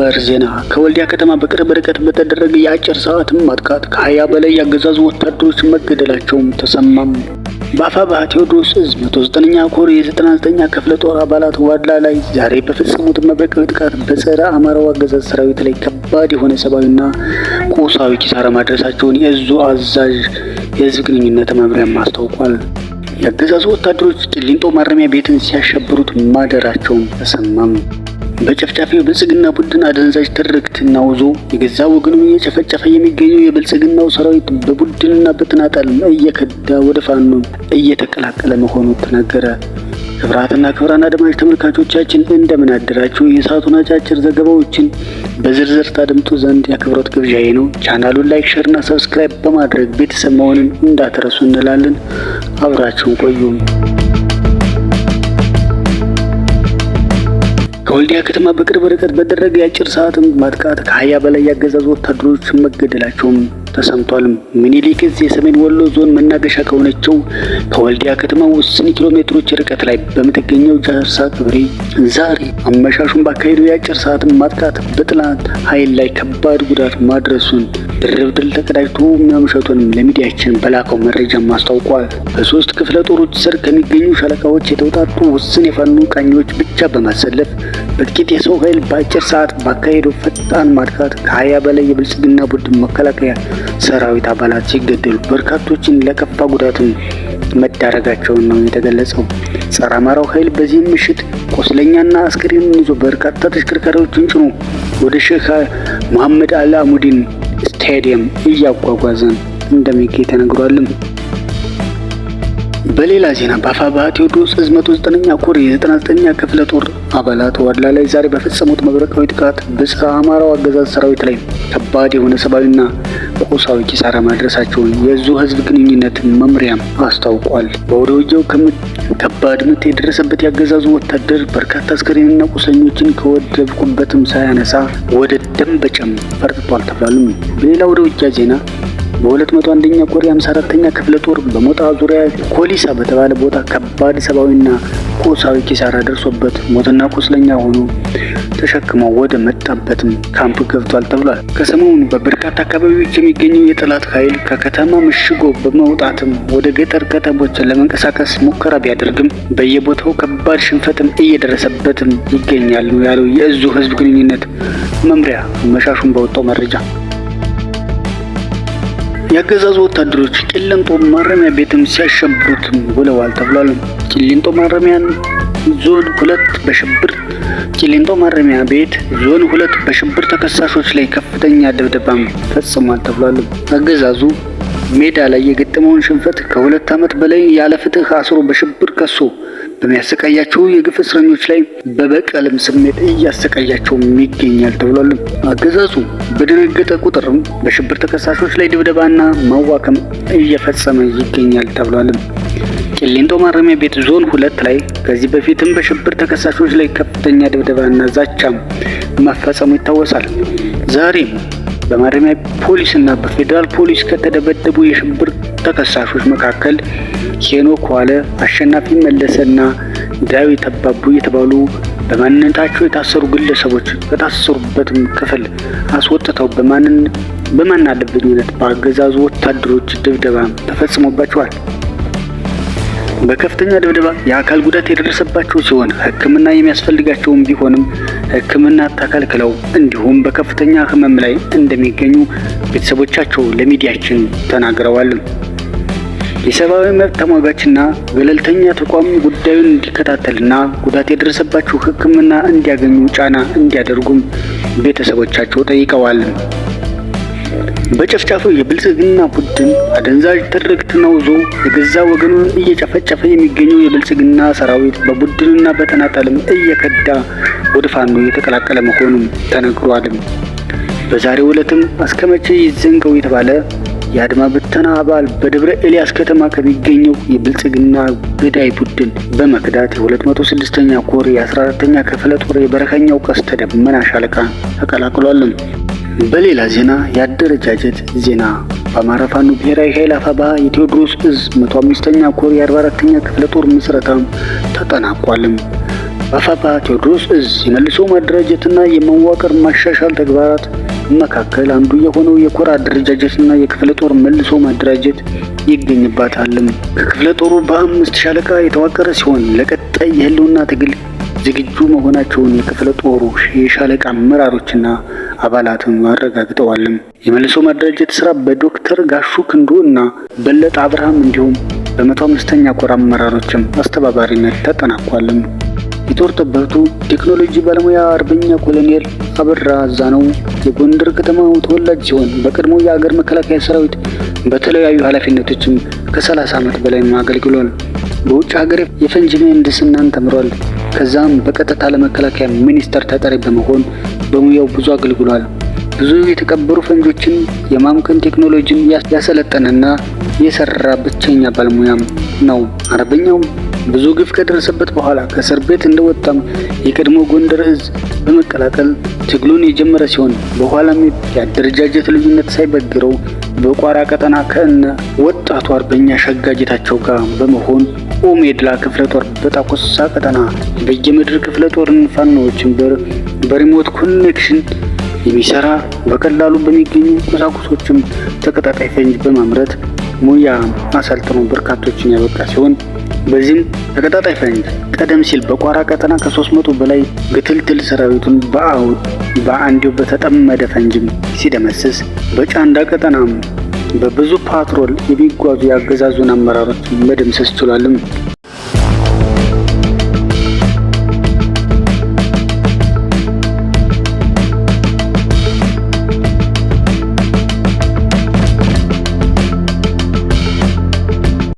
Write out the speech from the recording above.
ሰበር ዜና! ከወልዲያ ከተማ በቅርብ ርቀት በተደረገ የአጭር ሰዓት ማጥቃት ከ20 በላይ የአገዛዙ ወታደሮች መገደላቸውም ተሰማም። በአፋብኃ ቴዎድሮስ እዝ 109ኛ ኮር የ99ኛ ክፍለ ጦር አባላት ዋድላ ላይ ዛሬ በፈጸሙት መብረቃዊ ጥቃት በጸረ አማራው አገዛዝ ሰራዊት ላይ ከባድ የሆነ ሰብአዊና ቁሳዊ ኪሳራ ማድረሳቸውን የእዙ አዛዥ የህዝብ ግንኙነት መምሪያም አስታውቋል። የአገዛዙ ወታደሮች ቂሊንጦ ማረሚያ ቤትን ሲያሸብሩት ማደራቸውም ተሰማም። በጨፍጫፊው የብልጽግና ቡድን አደንዛዥ ትርክትና ውዞ የገዛ ወገኑን እየጨፈጨፈ የሚገኘው የብልጽግናው ሰራዊት በቡድንና በተናጠል እየከዳ ወደ ፋኖ እየተቀላቀለ መሆኑ ተነገረ። ክቡራትና ክቡራን አድማጭ ተመልካቾቻችን፣ እንደምን አደራችሁ? የሰዓቱን አጫጭር ዘገባዎችን በዝርዝር ታደምጡ ዘንድ የአክብሮት ግብዣዬ ነው። ቻናሉን like፣ share ና subscribe በማድረግ ቤተሰብ መሆንን እንዳትረሱ እንላለን። አብራችሁን ቆዩ። ከወልዲያ ከተማ በቅርብ ርቀት በተደረገ የአጭር ሰዓት ማጥቃት ከ20 በላይ የአገዛዙ ወታደሮች መገደላቸውም ተሰምቷል። ምኒልክ እዝ የሰሜን ወሎ ዞን መናገሻ ከሆነችው ከወልዲያ ከተማ ውስን ኪሎ ሜትሮች ርቀት ላይ በምትገኘው ጃርሳ ቀብሬ ዛሬ አመሻሹን ባካሄደው የአጭር ሰዓት ማጥቃት በጠላት ኃይል ላይ ከባድ ጉዳት ማድረሱን ድርብ ድል ተቀዳጅቶ ማምሸቱንም ለሚዲያችን በላከው መረጃም አስታውቋል። በሶስት ክፍለ ጦሮች ስር ከሚገኙ ሻለቃዎች የተውጣጡ ውስን የፋኖ ቃኞች ብቻ በማሰለፍ በጥቂት የሰው ኃይል በአጭር ሰዓት ባካሄደው ፈጣን ማጥቃት ከ20 በላይ የብልጽግና ቡድን መከላከያ ሰራዊት አባላት ሲገደሉ በርካቶችን ለከፋ ጉዳትም መዳረጋቸውን ነው የተገለጸው። ጸረ አማራው ኃይል በዚህም ምሽት ቆስለኛና አስክሬንን ይዞ በርካታ ተሽከርካሪዎችን ጭኖ ወደ ሼህ መሐመድ አልአሙዲን ስታዲየም እያጓጓዘ እንደሚገኝ ተነግሯልም። በሌላ ዜና፣ በአፋብኃ ቴዎድሮስ እዝ 109ኛ ኮር የ99ኛ ክፍለ ጦር አባላት ዋድላ ላይ ዛሬ በፈጸሙት መብረቃዊ ጥቃት በጸረ አማራው አገዛዝ ሰራዊት ላይ ከባድ የሆነ ሰብአዊና ቁሳዊ ኪሳራ ማድረሳቸውን የእዙ ህዝብ ግንኙነት መምሪያም አስታውቋል። በአውደ ውጊያው ከባድ ምት የደረሰበት ያገዛዙ ወታደር በርካታ አስከሬንና ቁስለኞችን ከወደቁበትም ሳያነሳ ወደ ደንበጫም ፈርጥቷል ተብሏልም። በሌላ ወደ ውጊያ ዜና፣ በ201ኛ ኮር የ54ኛ ክፍለ ጦር በሞጣ ዙሪያ ኮሊሳ በተባለ ቦታ ከባድ ሰብአዊና ቁሳዊ ኪሳራ ደርሶበት ሞትና ቁስለኛ ሆኖ ተሸክመው ወደ መጣበትም ካምፕ ገብቷል ተብሏል። ከሰሞኑ በበርካታ አካባቢዎች የሚገኘው የጠላት ኃይል ከከተማ ምሽጎ በመውጣትም ወደ ገጠር ከተሞች ለመንቀሳቀስ ሙከራ ቢያደርግም በየቦታው ከባድ ሽንፈትም እየደረሰበትም ይገኛል ነው ያለው የእዙ ህዝብ ግንኙነት መምሪያ አመሻሹን ባወጣው መረጃ። የአገዛዙ ወታደሮች ቂሊንጦ ማረሚያ ቤትም ሲያሸብሩት ውለዋል ተብሏል። ቂሊንጦ ማረሚያን ዞን ሁለት በሽብር ቂሊንጦ ማረሚያ ቤት ዞን ሁለት በሽብር ተከሳሾች ላይ ከፍተኛ ድብደባም ፈጽሟል ተብሏል። አገዛዙ ሜዳ ላይ የገጠመውን ሽንፈት ከ2 ዓመት በላይ ያለ ፍትህ አስሮ በሽብር ከሶ በሚያሰቃያቸው የግፍ እስረኞች ላይ በበቀልም ስሜት እያሰቃያቸውም ይገኛል ተብሏል። አገዛዙ በደነገጠ ቁጥርም በሽብር ተከሳሾች ላይ ድብደባና ማዋከም እየፈጸመ ይገኛል ተብሏል። ቂሊንጦ ማረሚያ ቤት ዞን ሁለት ላይ ከዚህ በፊትም በሽብር ተከሳሾች ላይ ከፍተኛ ድብደባና ዛቻም መፈጸሙ ይታወሳል። ዛሬም በማረሚያ ፖሊስና በፌዴራል ፖሊስ ከተደበደቡ የሽብር ተከሳሾች መካከል ሄኖክ ዋለ፣ አሸናፊ መለሰና ዳዊት አባቡ የተባሉ በማንነታቸው የታሰሩ ግለሰቦች ከታሰሩበትም ክፍል አስወጥተው በማናለብኝነት በአገዛዙ ወታደሮች ድብደባ ተፈጽሞባቸዋል። በከፍተኛ ድብደባ የአካል ጉዳት የደረሰባቸው ሲሆን ሕክምና የሚያስፈልጋቸውም ቢሆንም ሕክምና ተከልክለው እንዲሁም በከፍተኛ ሕመም ላይ እንደሚገኙ ቤተሰቦቻቸው ለሚዲያችን ተናግረዋል። የሰብአዊ መብት ተሟጋችና ገለልተኛ ተቋም ጉዳዩን እንዲከታተልና ጉዳት የደረሰባቸው ሕክምና እንዲያገኙ ጫና እንዲያደርጉም ቤተሰቦቻቸው ጠይቀዋል። በጨፍጫፊው የብልጽግና ቡድን አደንዛዥ ትርክት ነውዞ የገዛ ወገኑን እየጨፈጨፈ የሚገኘው የብልጽግና ሰራዊት በቡድንና በተናጠልም እየከዳ ወደ ፋኖ እየተቀላቀለ መሆኑም ተነግሯል። በዛሬው ዕለትም እስከመቼ ይዘንገው የተባለ የአድማ ብተና አባል በደብረ ኤልያስ ከተማ ከሚገኘው የብልጽግና ገዳይ ቡድን በመክዳት የ206ኛ ኮር የ14ኛ ክፍለ ጦር የበረከኛው ቀስተ ደመና ሻለቃ ተቀላቅሏል። በሌላ ዜና፣ የአደረጃጀት ዜና፣ በአማራ ፋኖ ብሔራዊ ኃይል አፋብኃ የቴዎድሮስ እዝ 105ኛ ኮር የ44ኛ ክፍለ ጦር ምስረታ ተጠናቋልም። በአፋብኃ ቴዎድሮስ እዝ የመልሶ ማደራጀትና የመዋቅር ማሻሻል ተግባራት መካከል አንዱ የሆነው የኮር አደረጃጀትና የክፍለ ጦር መልሶ ማደራጀት ይገኝባታልም። ከክፍለ ጦሩ በ5 ሻለቃ የተዋቀረ ሲሆን ለቀጣይ የህልውና ትግል ዝግጁ መሆናቸውን የክፍለ ጦሩ የሻለቃ አመራሮችና አባላትም አረጋግጠዋልም። የመልሶ ማደራጀት ስራ በዶክተር ጋሹ ክንዱ እና በለጠ አብርሃም እንዲሁም በ105ኛ ኮር አመራሮችም አስተባባሪነት ተጠናቋልም። የጦር ጠበብቱ ቴክኖሎጂ ባለሙያ አርበኛ ኮሎኔል አበራ አዛነው የጎንደር ከተማው ተወላጅ ሲሆን በቀድሞ የአገር መከላከያ ሰራዊት በተለያዩ ኃላፊነቶችም ከ30 ዓመት በላይ አገልግሏል። በውጭ ሀገር የፈንጂ ምህንድስናን ተምሯል። ከዛም በቀጥታ ለመከላከያ ሚኒስቴር ተጠሪ በመሆን በሙያው ብዙ አገልግሏል። ብዙ የተቀበሩ ፈንጆችን የማምከን ቴክኖሎጂን ያሰለጠነና የሰራ ብቸኛ ባለሙያም ነው። አርበኛው ብዙ ግፍ ከደረሰበት በኋላ ከእስር ቤት እንደወጣም የቀድሞ ጎንደር እዝ በመቀላቀል ትግሉን የጀመረ ሲሆን በኋላም የአደረጃጀት ልዩነት ሳይበግረው በቋራ ቀጠና ከእነ ወጣቱ አርበኛ ሸጋ ጌታቸው ጋር በመሆን ኦሜድላ ክፍለ ጦር በጣኮሳ ቀጠና በየምድር ክፍለ ጦርን ፋኖዎችን በ remote connection የሚሰራ በቀላሉ በሚገኙ ቁሳቁሶችም ተቀጣጣይ ፈንጅ በማምረት ሙያ አሰልጥኖ በርካቶችን ያበቃ ሲሆን በዚህም ተቀጣጣይ ፈንጅ ቀደም ሲል በቋራ ቀጠና ከ300 በላይ ግትልትል ሰራዊቱን በአውድ በአንዴው በተጠመደ ፈንጅም ሲደመስስ በጫንዳ ቀጠናም በብዙ ፓትሮል የሚጓዙ የአገዛዙን አመራሮች መደምሰስ ችሏልም።